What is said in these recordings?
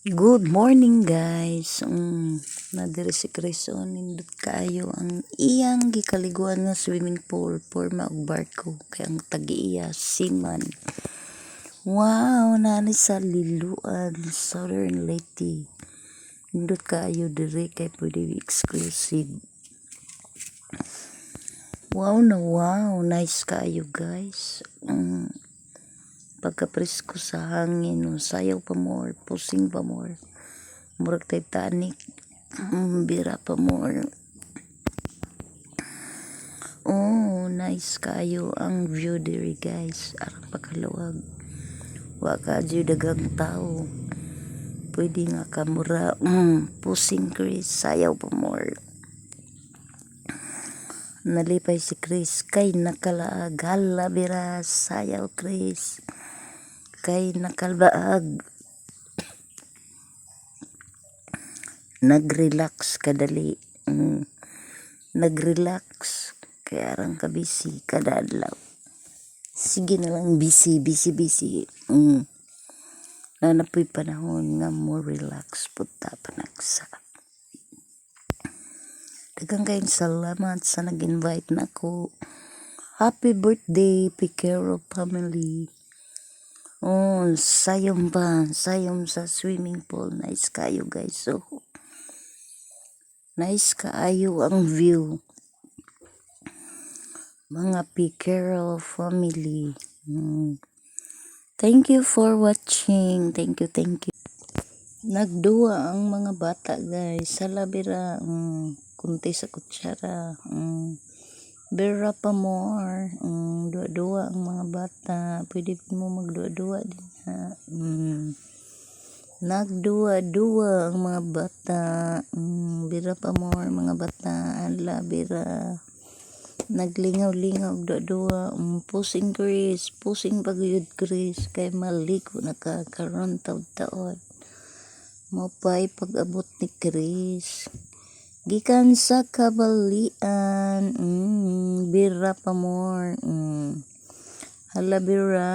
Good morning, guys. Naa diri si Chris, oh, nindot kaayo ang iyang gikaliguan nga swimming pool, porma og barko kay ang tag-iya seaman. Wow, naa ni sa Liloan, Southern Leyte. Nindot kaayo diri kay pwede exclusive. Wow na wow, nice kaayo, guys. Pagkapresko sa hangin, oh, sayaw pa more, pusing pa more. Murag Titanic, bira pa more. Oh, nice kaayo ang view diri, guys. Arang pagkaluwag. Wa kaayo daghang tao. Pwede nga kamura, pusing Chris, sayaw pa more. Nalipay si Chris kay nakalaag. Hala bira, sayaw, Chris. Kay nakalaag. Nag-relax kadali. Nag-relax. Kay arang ka busy kada adlaw. Sige na lang busy, busy, busy. Naa na po'y panahon nga mo relax pud ta, panagsa. Daghang kayong salamat sa nag-invite nako. Happy birthday, Piquero family. Oh, sayom pa, sayom sa swimming pool. Nice kayo, guys. So, nice kaayo ang view. Mga Piquero family. Thank you for watching. Thank you, thank you. Nagduwa ang mga bata, guys. Sa labira, kunti sa kutsara. Bira pa more. Duwa-duwa ang mga bata. Pwede mo magduwa-duwa din ha. Nagduwa-duwa ang mga bata. Bira pa more mga bata. Ala, bira. Naglingaw-lingaw duwa-duwa. Pusing Chris. Pusing pagyud, Chris. Kay maliko na ka karon taud-taod. Mao pa'y pag-abot ni Chris. Gikan sa Cabalian. Bira pa more. Hala bira.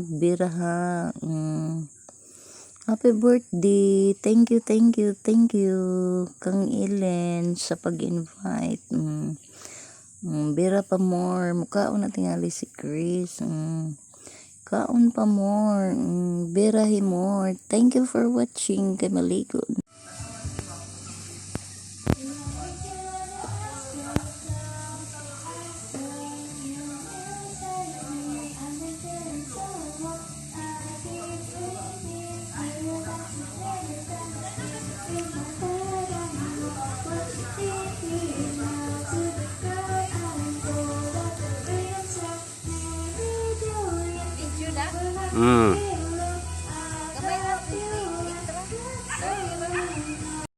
Bira ha. Happy birthday. Thank you, thank you, thank you, Kang Ellen, sa pag-invite. Bira pa more. Mukaon na tingali si Chris. Kaon pa more. Birahi more. Thank you for watching. Kay maligo.